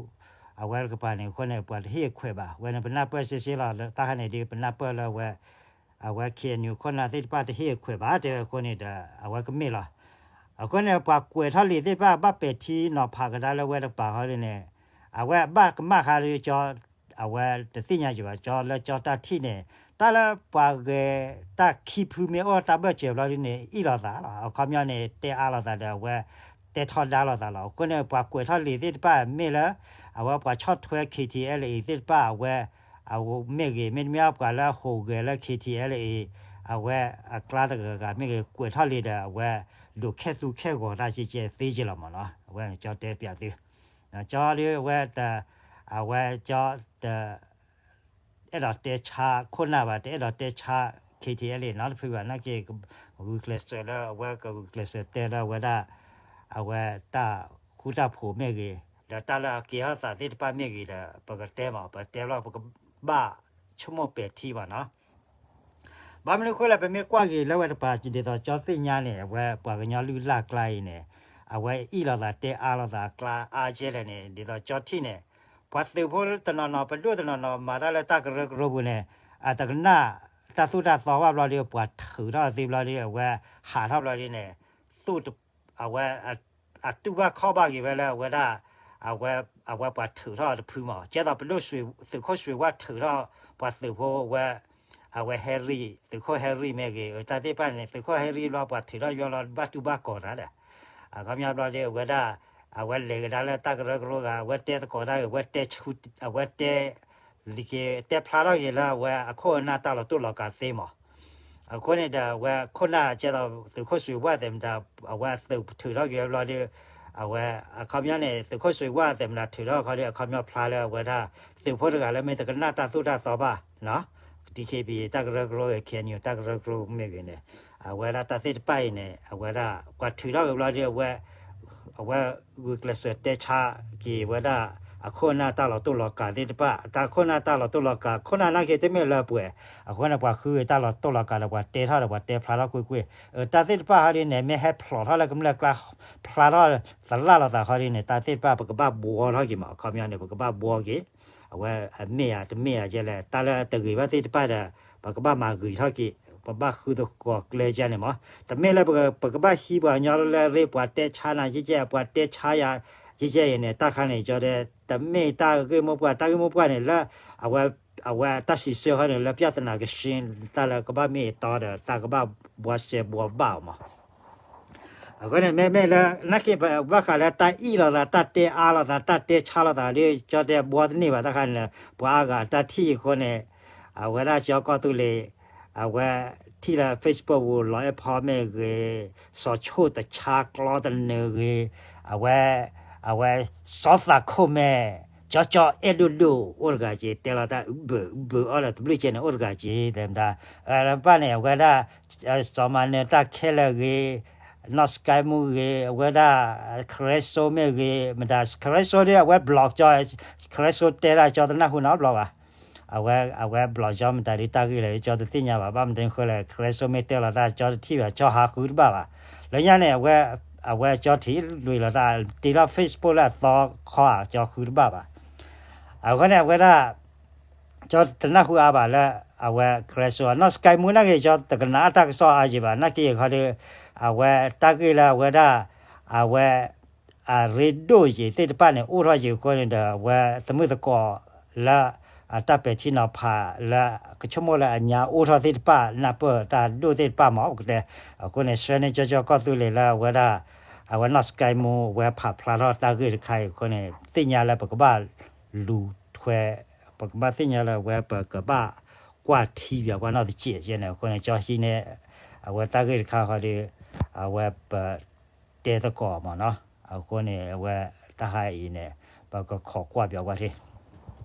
အဝဲတကပၤန့ၣ်အဃိန့ၣ် ပှၤတဟ့ၣ်အခွဲးဘၣ် ဝဲန့ၣ်ပနၢ်ပၢၢ်စ့စ့လီၤ တၢ်ခါန့ၣ်ဒ်ပနၢ်ပၢၢ်လၢအဝဲ အဝဲ K N U ခိၣ်နၢ်သ့ၣ်တဖၣ်တဟ့ၣ်အခွဲးဘၣ်တဲဝဲအဃိန့ၣ်ဒီး အဝဲကမ့ၢ်လီၤ. အဃိန့ၣ် ပှၤကွဲးထီၣ်လံာ်သ့ၣ်တဖၣ် ဘၣ်ပဲာ်ထံနီၤဖးကဒါလၢဝဲတကပၤဃီဒ်န့ၣ် အဝဲဘၣ်ကမၣ်ဃါဒီးကၠီ အဝဲတသ့ၣ်ညါက့ၤဘၣ် ကၠီလၢကၠီတၢ်ထံၣ်န့ၣ် တၢ်လၢပှၤဂဲၤတၢ်ခံဖုမ့ၢ်အိၣ်တၢ်ဘၢၣ်စၢၤဘျီဒ်န့ၣ် အ့ၣ်လိာ်သးလီၤ အခီပညီန့ၣ် တဲအါလိာ်သးဒီးအဝဲ တဲထီဒါလိာ်သးလီၤ. အဃိန့ၣ် ပှၤကွဲးထီၣ်လံာ်သ့ၣ်တဖၣ်မ့ၢ်လၢ အဝဲပှၤဆီၣ်ထွဲ K T L A သ့ၣ်တဖၣ်အဝဲ အဝဲမ့ၢ်ဂ့ၤ မ့တမ့ၢ်ပှၤလၢဟူးဂဲၤလၢ K T L A အဝဲအကျါတဂၤဂၤမ့ၢ်ဂ့ၤ ကွဲးထီၣ်လံာ်ဒီးအဝဲ ဒိးခဲသူခဲဂီၤတၢ်ကဲကဲသ့က့လီၤမးနီၤ အဝဲကၠီတဲပၠးသု ကၠီဒ်အဝဲ အဝဲကၠီတ အဲၣ်ဒိးတဲဆါခိၣ်နၢ်ဘၣ် တအဲၣ်ဒိးတဲဆါ K T L A နီတဖုဘၣ် နာ်က့ ဂုာ်ကျဲးစၢးလၢအဝဲကဂုာ်ကျဲးစၢးတဲလၢအဝဲဒၣ် အဝဲတၢ်ဃူတၢ်ဖိးမ့ၢ်ဂ့ၤ ဒီးတၢ်လၢအကဲထီၣ်သးသ့ၣ်တဖၣ်မ့ၢ်ဂ့ၤဒီး ပကတဲမး ပတဲဘျီ ပကဘၣ်ဆိကမိၣ်ပဲာ်ထံမးနီၤ ဘၣ်မနုၤအဃိလဲၣ် ပမ့ၢ်ကွၢ်က့ၤလၢဝဲတကပၤ ဒ်သိးကၠီသ့ၣ်ညါန့ၣ် အဝဲပှၤကညီလုၢ်လၢ်ကျါအံၤန့ၣ် အဝဲအ့ၣ်လိာ်သးတဲအါလိာ်သးအကျါအါကဲလဲၣ်န့ၣ် ဒ်သိးကၠီထံၣ်န့ၣ် ပှၤသုးဖိတနီၤနီၤ ပဒိၣ်တနီၤနီၤ မၤတၢ်လၢတၢ်ကရၢကရိပူၤန့ၣ် အတကနၣ်တၢ်သိၣ်တၢ်သီဘၣ်ဘျီဒီး ပှၤထုးထီၣ်သ့ဘျီဒီး အဝဲဟးထီၣ်ဘျီဒ်န့ၣ် သူၣ်တ အဝဲ အတူၢ်ဘၣ်ခီၣ်ဘၣ်က့ၤဝဲလၢအဝဲဒၣ် အဝဲ အဝဲပှၤထုးထီၣ်တဖုမး ကဲသိးပဒိၣ် သုးခိၣ်စွ့ၤဝၣ်ထုးထီၣ် ပှၤသုးဖိဝဲ အဝဲဟဲရံၣ် သုးခိၣ်ဟဲရံၣ်မ့ၢ်ဂ့ၤ တၢ်သ့ၣ်တဖၣ်န့ၣ် သုးခိၣ်ဟဲရံၣ်ဘျီ ပှၤထုးထီၣ်ယွဲလီၤ ဘၣ်တူၢ်ဘၣ်ကီၤတၢ်ဒီး အခီပညီဘျီဒီး အဝဲဒၣ် အဝဲလဲၤကဒါလၢတၢ်ကရၢကရိဂၤ အဝဲတဲသကိးတၢ်ဂ့ၤ အဝဲတဲ အဝဲတဲ လံက့ တဲဖျါထီၣ်က့ၤလၢအဝဲအခိၣ်အနၢ်တၢ်လီၤတိၢ်လီၤကၤသ့မး အဃိန့ၣ်ဒီး အဝဲခိၣ်နၢ်ကဲသိး သုးခိၣ်စွ့ၤဝၣ်သဲးမတၤ အဝဲသုးထုးထီၣ်က့ၤဝဲဘျီဒီး အဝဲ အခီပညီန့ၣ် သုးခိၣ်စွ့ၤဝၣ်သဲးမတၤထုးထီၣ်ခီဒီး အခီပညီဖျါလၢအဝဲဒၣ် သုးဖိတဂၤလၢမ့ၢ်တကနၣ်တၢ်သိၣ်တၢ်သီဘၣ် ဒီး K P တၢ်ကရၢကရိ K N U တၢ်ကရၢကရိမ့ၢ်ဂ့ၤန့ၣ် အဝဲဒၣ်တၢ်သ့ၣ်တဖၣ်အံၤန့ၣ် အဝဲဒၣ် ပှၤထုးထီၣ်က့ၤဘျီဒီး အဝဲ အဝဲဂုာ်ကျဲးစၢးတဲဆါက့ၤဝဲဒၣ် အခိၣ်အနၢ်တၢ်လီၤတိၢ်လီၤကၤသ့ၣ်တဖၣ် တၢ်ခိၣ်နၢ်တၢ်လီၤတိၢ်လီၤကၤ ခိၣ်နၢ်နာ်က့တမ့ၢ်လၢပှဲၤ အဃိန့ၣ် ပှၤဃုက့ၤတၢ်လီၤတိၢ်လီၤကၤဒီး ပှၤတဲထီၣ်ဒီး ပှၤတဲဖျါထီၣ်ကွ့ၢ်ကွ့ၢ် တၢ်သ့ၣ်တဖၣ်ဟီဒ်န့ၣ် မ့ၢ်ဟဲဖျိးထီၣ်လၢကမျၢၢ်ကျါ ဖျါထီၣ်သလၣ်လိာ်သးဟီဒ်န့ၣ် တၢ်သ့ၣ်တဖၣ် ပကဘၣ်ဘှီထီၣ်က့ၤမး အခီပညီန့ၣ် ပကဘၣ်ဘှီက့ၤ အဝဲအမ့ၢ်ဧါတမ့ၢ်ဧါကဲလဲၣ် တၢ်လၢအတဂ့ၤဘၣ်သ့ၣ်တဖၣ်ဒီး ပကဘၣ်မၤဂ့ၤထီၣ်က့ၤ ပဘၣ်ဃုသကိးကျဲကဲန့ၣ်မး တမ့ၢ်လၢပက ပကဘၣ်ဟံးပှၤကညီလၢရ့ ပှၤတဲဆါနၤကဲကဲ ပှၤတဲဆါယၤကဲကဲအံၤန့ၣ် တၢ်ခါန့ၣ် ကၠီတဲ တမ့ၢ်တၢ်ဂ့ၢ်မိၢ်ပှၢ် တၢ်ဂ့ၢ်မိၢ်ပှၢ်န့ၣ်လၢ အဝဲ အဝဲတၢ်စံးဆၢဃီန့ၣ် လၢ ပြဿနာကရှင်း တၢ်လၢကဘၣ်မ့ၢ်အတီဒီး တၢ်ကဘၣ်ဘှီစဲဘှီဘၣ်အီၤမး အဃိန့ၣ် မ့မ့ၢ်လၢ နာ်က့ ဘၣ်ဃးလၢတၢ်အ့ၣ်လိာ်သး တၢ်တဲအါလိာ်သး တၢ်တဲဆါလိာ်သးဒီး ကၠီတဲဘှီတန့ၢ်ဘၣ် တၢ်ခါန့ၣ် ပှၤအါဂၤတၢ်ထံၣ်အဃိန့ၣ် အဝဲဒၣ်ကၠီကီၢ်သူလ့ၤ အဝဲထံၣ်လၢ Facebook ပူၤ လီၤအဲၣ်ဖီမ့ၢ်ဂ့ၤ စီၤဆိၣ်တဆါကျီတနၢၤဂ့ၤ အဝဲ အဝဲ စီၤသးခိၣ်မဲာ် ကၠီကၠီအဲၣ်ဒိၣ်ဒိၣ် အိၣ်တဂၤက့ၤ တဲလီၤတၢ်အုဘၢၣ်အုဘၢၣ်အီၤဒီး တဘျုးကဲန့ၣ် အိၣ်တဂၤက့ၤ တဲမတၤ တဖၣ်န့ၣ် အဝဲဒၣ် စီၤမၤနၢၤတၢ်ခဲလၢာ်ဂ့ၤ နီၢ်စကဲမူဂ့ၤ အဝဲဒၣ် ခရ့စိမ့ၢ်ဂ့ၤ မတၤ ခရ့စိဒီး အဝဲ block ကၠီ ခရၢစိတဲဒၣ်ကၠီတနၢ်ဟူနီတဘျီဘၣ်. အဝဲ အဝဲဘျီကၠီမတၤဒုးတၢ်ဂ့ၢ်လဲၣ် ကၠီတသ့ၣ်ညါဘၣ်, ဘၣ်မနုၤဃိလဲၣ် ခရၢစိမ့ၢ်တဲလီၤတၢ်ကၠီတထံၣ်ဘၣ် ကၠီဟးဃုတဘၣ်ဘၣ်. လၢညါန့ၣ် အဝဲ အဝဲကၠီထံၣ်လွံၢ်လီၤတၢ် တ့ထီၣ် Facebook လၢအသီခီဧါ ကၠီဃုတဘၣ်ဘၣ်. အဃိန့ၣ် အဝဲဒၣ် ကၠီတနၢ်ဟူအါဘၣ်လၢ အဝဲခရၢစိ နီၢ်စကဲမူနာ်က့ၤ ကၠီတကနၣ်အတၢ်ကစီၣ်အါယံၤဘၣ် နာ်က့ၤခီဒီး အဝဲတၢ်ဂ့ၢ်လၢအဝဲဒၣ် အဝဲ အရ့ဒိၣ်ယံၤသ့ၣ်တဖၣ်န့ၣ် အိၣ်ထီၣ်ယံၤအဃိန့ၣ်ဒီး အဝဲသမုၣ်သကိးလၢ အတၢ်ပဲာ်ထံနီၤဖးလၢ ကဆိကမိၣ်လၢအညါအိၣ်ထီၣ်သ့ၣ်တဖၣ် နၢ်ပၢၢ်တၢ်ဒိၣ်သ့ၣ်တဖၣ်မ့ၢ် ပကတဲ အဃိန့ၣ် ဆှၢန့ၢ်ကၠီကၠီကီၢ်သူလ့ၤလၢအဝဲဒၣ် အဝဲနီၢ်စကဲမူ အဝဲဖးဖျါထီၣ်တၢ်ဂ့ၢ်တခါအံၤအဃိန့ၣ် သ့ၣ်ညါလၢပကဘၣ်လူၤထွဲ ပကဘၣ်သ့ၣ်ညါလၢအဝဲ ပကဘၣ်ကွၢ်ထံပၠးကွၢ်နီၢ်တစဲးကဲန့ၣ် အဃိန့ၣ် ကၠီဟံးန့ၢ် အဝဲတၢ်ဂ့ၢ်တခါဃီဒီး အဝဲပ တဲသကိးမ့ၢ်နီၤ. အဃိန့ၣ် အဝဲတၢ်ဟါအံၤန့ၣ် ပကခိးကွၢ်ပၠးကွၢ်ထံ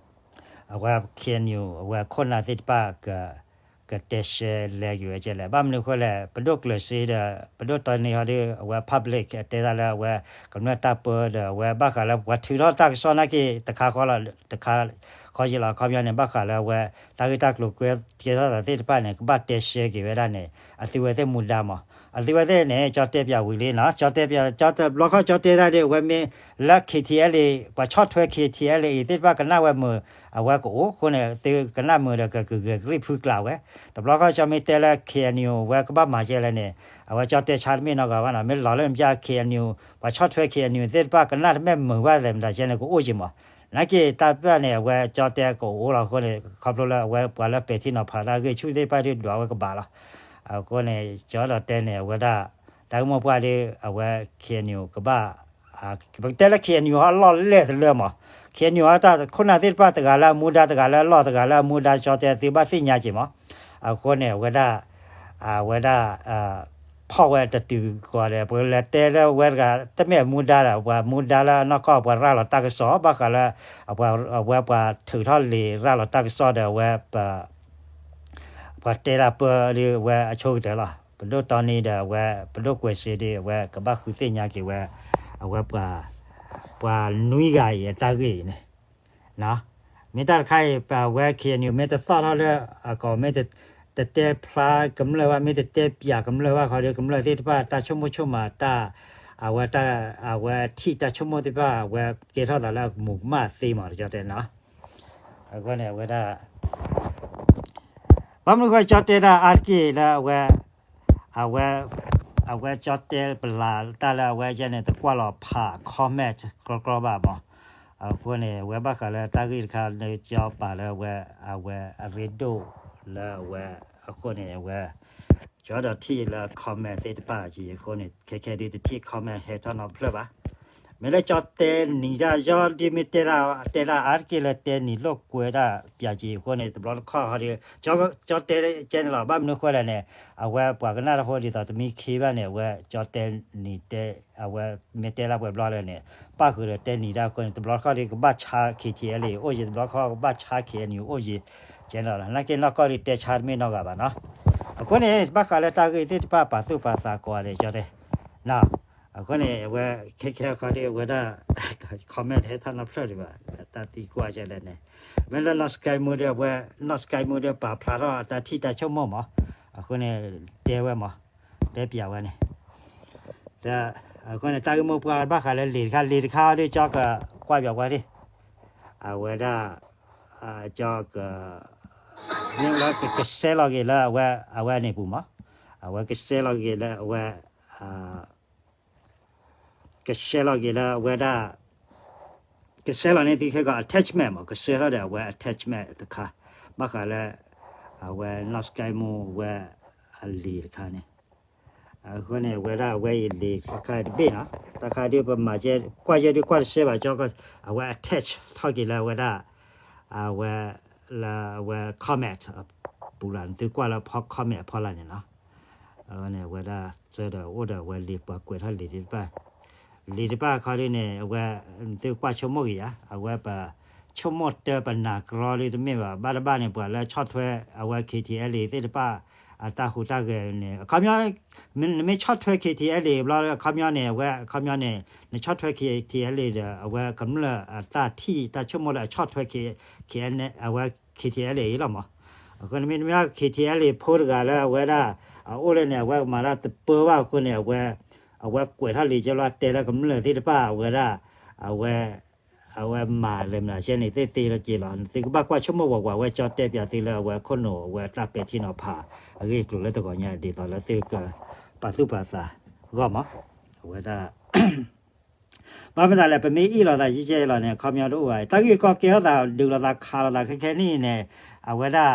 အဝဲ K N U အဝဲခိၣ်နၢ်သ့ၣ်တဖၣ် ကတဲရှဲလဲက့ၤဝဲကဲလဲၣ်. ဘၣ်မနုၤဃိလဲၣ် ပဒိၣ်ကျဲးစ့ဒီး ပဒိၣ်တီနံၤဟီဒီး အဝဲ public တဲတၢ်လၢအဝဲ ကမျၢၢ်တၢ်ပၢဒီး အဝဲဘၣ်ဃးလၢပှၤထုးထီၣ်တၢ်ကစီၣ်နာ်က့ၤတခါဃီလီၤ တခါဃီယံၤလီၤ အခီပညီန့ၣ် ဘၣ်ဃးလၢအဝဲ တၢ်ဂ့ၢ်တၢ်ကျိၤကွဲကဲထီၣ်သးသ့ၣ်တဖၣ်န့ၣ် ကဘၣ်တဲရှဲက့ၤဝဲဒၣ်န့ၣ် အသုဝဲသ့ၣ်မူဒါမး အသုဝဲသ့ၣ်န့ၣ် ကၠီတဲပၠးဝံၤလံနီၤ ကၠီတဲပၠး ကၠီတဘျီခီၣ်ကၠီတဲဒၣ်ဒီး အဝဲမ့ၢ်လၢ K T L A ပှၤဆီၣ်ထွဲ K T L A သ့ၣ်တဖၣ်ကနၣ်ဝဲမုာ် အဝဲကအိၣ်အဃိန့ၣ် သုကနၣ်မုာ်ဒီးကဂ့ၤကဂ့ၤကရံၣ်ဖုကျးဝဲ တဘျီခီၣ်ကၠီမ့ၢ်တဲလၢ K N U ဝဲကဘၣ်မၤကဲလဲၣ်န့ၣ် အဝဲကၠီတဲဆါတမ့ၢ်နီတဂၤဘၣ်နီၤ မ့ၢ်လီၤလၢမ့ၢ်ကၠီ K N U ပှၤဆီၣ်ထွဲ K N U သ့ၣ်တဖၣ်ကနၣ်တမ့ၢ်မုာ်ဘၣ်သဲးမတၤကဲန့ၣ် ကအိၣ်က့ၤမး နာ်က့ၤတၢ်ပၢၢ်န့ၣ် အဝဲကၠီတဲကအိၣ်လီၤအဃိန့ၣ် ခီဖျိလၢအဝဲပှၤလၢပဲာ်ထံနီၤဖးတၢ်ဂ့ၢ်ဆူၣ်သ့ၣ်တဖၣ်ဒုးဒွးဝဲကဘၣ်လီၤ. အဃိန့ၣ် ကၠီဒီးတဲန့ၣ် အဝဲဒၣ် တၢ်ဂ့ၢ်မိၢ်ပှၢ်ဒီး အဝဲ K N U ကဘၣ် ပကတဲလၢ K N U ဟီအလီၢ်လဲၢ်တလၢမး K N U ဟီတၢ်ခိၣ်နၢ်သ့ၣ်တဖၣ်တဂၤလၢအမူဒါတဂၤလၢအလီၢ်တဂၤလၢအမူဒါကၠီတဲသုဘၣ်သ့ၣ်ညါက့ၤမး အဃိန့ၣ် အဝဲဒၣ် အဝဲဒၣ် ဖီၣ်ဝဲတတုၤကီးဒီး ပကလဲၤတဲလၢဝဲတဂၤ တမ့ၢ်အမူဒါဒီး ပှၤမူဒါလၢအနီၢ်ကီၢ်ပှၤရၤလီၤတၢ်ကစီၣ် ဘၣ်ဃးလၢ အဝဲပှၤထုးထီၣ်လံာ်ရၤလီၤတၢ်ကစီၣ်ဒီးအဝဲ ပှၤတဲတၢ်ပၢဒုးအဝဲအဆိကတၢၢ်လီၤ. ပဒိၣ်တီနံၤဒီးအဝဲ ပဒိၣ်ကွဲးစ့ဒီး အဝဲကဘၣ်ဃုသ့ၣ်ညါက့ၤဝဲ အဝဲ ပှၤနွံဂၤအံၤအတၢ်ဂ့ၢ်အံၤန့ၣ် မ့ၢ်တၢ်တခါအံၤ ပဝဲ K N U မ့ၢ်တသီၣ်ထီၣ်လၢ အကီၢ်မ့ၢ်တတဲဖျါကမျၢၢ်ဘၣ် မ့ၢ်တတဲပၠးကမျၢၢ်ဘၣ်ခီဒီး ကမျၢၢ်သ့ၣ်တဖၣ်တၢ်ဆိကမိၣ်ဆိကမးတၢ် အဝဲတၢ် အဝဲထံၣ်တၢ်ဆိကမိၣ်သ့ၣ်တဖၣ် အဝဲကဲထီၣ်သးလၢအမူးကမၣ်သ့မး ကၠီတဲနီၤ အဃိန့ၣ် အဝဲဒၣ် ဘၣ်မနုၤဃိကၠီတဲဒၣ်အါတက့ၢ်လၢအဝဲ အဝဲ အဝဲကၠီတဲပလၢ်တၢ်လၢအဝဲကဲန့ၣ် တကွၢ်လီၤဖး comment ကြီကြီဘၣ်မး အဃိန့ၣ် အဝဲဘၣ်ဃးလၢတၢ်ဂ့ၢ်တခါန့ၣ် ကၠီပာ်လၢအဝဲ အဝဲအရ့ဒိၣ်လၢအဝဲ အဃိန့ၣ် အဝဲ ကၠီဒီးထံၣ်လၢ comment သ့ၣ်တဖၣ်က့ၤ အဃိန့ၣ် ခဲခဲဒုးတထံၣ် comment ဟဲထီၣ်နီတဖျၢၣ်ဘၣ် မ့ၢ်လၢကၠီတဲနံၤဒၣ် ယီၢ်ဒ်မ့ၢ်တဲဒၣ် တဲဒၣ်အါတက့ၢ်လၢတဲနံၤလိာ်ကွဲဒၣ်ပၠးက့ၤအဃိန့ၣ် တဘျီတခီၣ်ဟီဒီး ကၠီတဲကဲန့ၣ်လီၤ ဘၣ်မနုၤဃိလဲၣ်န့ၣ် အဝဲပှၤကနၣ်တၢ်ဖိဒ်သိးတမံခ့ဘၣ်န့ၣ် အဝဲကၠီတဲနံၤတဲ အဝဲမ့ၢ်တဲလၢပှဲၤဘျီလၢန့ၣ် ပၣ်ဃုာ်ဒီးတဲနံၤဒၣ်အဃိန့ၣ် တဘျီတခီၣ်ဒီးကဘၣ်ဆါ K T L A အိၣ်ယံၤ တဘျီတခီၣ်ကဘၣ်ဆါ K N U အိၣ်ယံၤ ကဲန့ၣ်လီၤ နာ်က့နီၢ်ကီၢ်ဒီးတဲဆါတမ့ၢ်နီတဂၤဘၣ်နီၤ အဃိန့ၣ် ဘၣ်ဃးလၢတၢ်ဂ့ၢ်သ့ၣ်တဖၣ်ပာ်သူၣ်ပာ်သးကိးဂၤဒဲးကၠီတဲ အဃိန့ၣ် အဝဲ ခဲခဲခီဒီး အဝဲဒၣ် comment ဟဲထီၣ်နီတဖျၢၣ်ဒံးဘၣ် တၢ်သံကွၢ်ကဲလဲၣ်န့ၣ် မ့ၢ်လၢနီၢ်စကဲမူဒီး အဝဲ နီၢ်စကဲမူဒီး ပာ်ဖျါထီၣ်တၢ်ထံၣ်တၢ်ဆိကမိၣ်မး အဃိန့ၣ် တဲဝဲမး တဲပၠးဝဲန့ၣ် အဃိန့ၣ် တၢ်ဂ့ၢ်မိၢ်ပှၢ်ဘၣ်ဃးလၢလံာ်တခါ လံာ်တခါဒီး ကၠီကကွၢ်ပၠးဝဲဒၣ် အဝဲဒၣ် ကၠီက မ့ၢ်လၢကကဆဲးလီၤက့ၤလၢအဝဲ အဝဲန့ၣ်ပူၤမး အဝဲကဆဲးလီၤက့ၤလၢအဝဲ ကဆဲးလီၤက့ၤလၢအဝဲဒၣ် ကဆဲးလီၤန့ၢ်သုခဲကီး attachment မး ကဆှၢထီၣ်ဒီးအဝဲ attachment တခါ ဘၣ်ဃးလၢ အဝဲနီၢ်စကဲမူဝဲ အလံာ်တခါန့ၣ် အဃိန့ၣ် အဝဲဒၣ်အဝဲအံၤလံာ်တခါတဘ့ၣ်နီၤ တၢ်ခါဒုးပမၤကဲ ကွၢ်ယဲဒုးကွၢ်တရှဲဘၣ်ကၠီ အဝဲ attach ထီၣ်က့ၤလၢအဝဲဒၣ် အဝဲ လၢအဝဲ comment ပူၤလီၤ သုကွၢ်လၢဖီ comment အဖီလာ်န့ၣ်နီၤ အဝဲန့ၣ် အဝဲဒၣ် စၢဒီးအိၣ်ဒီးအဝဲလံာ်ပှၤကွဲးထီၣ်လံာ်သ့ၣ်တဖၣ် လံာ်တဖၣ်ခီဒုးန့ၣ် အဝဲ သုကွၢ်ဆိကမိၣ်က့ၤယါ အဝဲပ ဆိကမိၣ်တၢ်ပနၢ်ကြီဒုးတမ့ၢ်ဘၣ် ဘၣ်တဘၣ်န့ၣ် ပှၤလၢဆီၣ်ထွဲ အဝဲ K T L A သ့ၣ်တဖၣ် အတၢ်ဟူးတၢ်ဂဲၤန့ၣ် အခီပညီ နမ့ၢ်ဆီၣ်ထွဲ K T L A ဘျီ အခီပညီန့ၣ် အဝဲအခီပညီန့ၣ် နဆီၣ်ထွဲ K T L A ဒီး အဝဲကမျၢၢ်အတၢ်ထံၣ်တၢ်ဆိကမိၣ်လၢအဆီၣ်ထွဲ K- အဝဲ K T L A အံၤလီၤမး. အဃိန့ၣ်မ့တမ့ၢ် K T L A ဖိတဂၤလၢအဝဲဒၣ် အအိၣ်လၢန့ၣ် အဝဲမၤတၢ်တပၢဘၣ်အဃိန့ၣ် အဝဲ အဝဲကွဲးထီၣ်လံကၠီလီၤ တဲလၢကမျၢၢ်သ့ၣ်တဖၣ် အဝဲဒၣ် အဝဲ အဝဲမၤလၢမနုၤကဲန့ၣ် သ့ၣ်သ့လီၤက့ၤလီၤ. သုကဘၣ်ကွၢ်ဆိကမိၣ်ဝးဝး အဝဲကၠီတဲပၠးသုလၢအဝဲခိၣ်နူာ် အဝဲတၢ်ပဲာ်ထံနီၤဖးအဂ့ၢ်အကျိၤလၢတဂီၤညါ ဒ်သိးလၢသုကပာ်သူၣ်ပာ်သးဂီၢ်မး. အဝဲဒၣ် ဘၣ်မနုၤလဲၣ် ပမ့ၢ်အ့ၣ်လိာ်သးယံကဲလီၤန့ၣ် အခီပညီတအိၣ်ဘၣ်. တၢ်ဂ့ၢ်ကီကဲထီၣ်သး ဒုးလိာ်သးခးလိာ်သးခဲခဲနံၣ်န့ၣ် အဝဲဒၣ်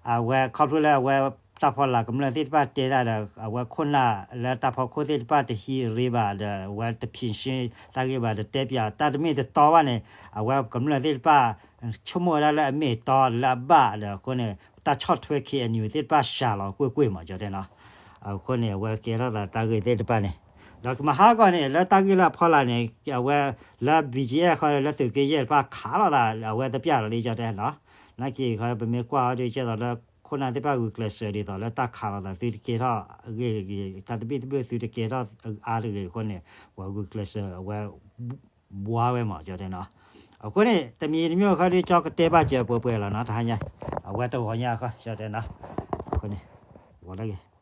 အဝဲခီဖျိလၢအဝဲတၢ်ဖီလာ်ကမျၢၢ်သ့ၣ်တဖၣ်တဲတၢ်ဒီး အဝဲခိၣ်နၢ်လၢတၢ်ဖီခိၣ်သ့ၣ်တဖၣ်တဟံးရ့ဘၣ်ဒီး အဝဲတဖံးရှင်းတၢ်ဂ့ၢ်ဘၣ် တတဲပၠးတၢ်တမ့ၢ်တတီဘၣ်န့ၣ် အဝဲကမျၢၢ်သ့ၣ်တဖၣ် ဆိကမိၣ်ဝဲဒၣ်လၢအမ့ၢ်အတီလၢအဘၣ်ဒီး အဃိန့ၣ် တၢ်ဆီၣ်ထွဲ K N U သ့ၣ်တဖၣ်စှၤလီၤကွ့ၢ်ကွ့ၢ်မး ကၠီတဲနီၤ. အဃိန့ၣ် အဝဲကဲထီၣ်သးတၢ်ဂ့ၢ်သ့ၣ်တဖၣ်န့ၣ် ဒီးကမၤဟါကီၢ်န့ၣ် လၢတၢ်ဂ့ၢ်လၢအဖီလာ်န့ၣ် အဝဲလၢ B G F ဃီလၢသုးက့ယဲၢ်တဖၣ်ခးလိာ်သး အဝဲတပျၢ်လီၤလံ ကၠီတဲနီၤ. နာ်က့ၤခီ ပမ့ၢ်ကွၢ်အီၤဒ်ကဲသိးလၢ ခိၣ်နၢ်သ့ၣ်တဖၣ်ဂုာ်ကျဲးစၢးဒ်သိးလၢတၢ်ခးလိာ်သး သုတကဲထီၣ်အဂ့ၢ်တဂ့ၤ တၢ်သဘံၣ်သဘုၣ်သုတကဲထီၣ်အါတဂ့ၤအဃိန့ၣ် ပှၤဂုာ်ကျဲးစၢးအဝဲ ဘှါဝဲမး ကၠီတဲနီၤ. အဃိန့ၣ် တမံၤတမံၤဃီဒီး ကၠီကတဲဘၣ်စၢၤပှဲၤပှဲၤလီၤနီၤ တဟါညါ အဝဲတဂီၤညါဃီ ကၠီတဲနီၤ. အဃိန့ၣ် ဂီၤလၢဂ့ၤ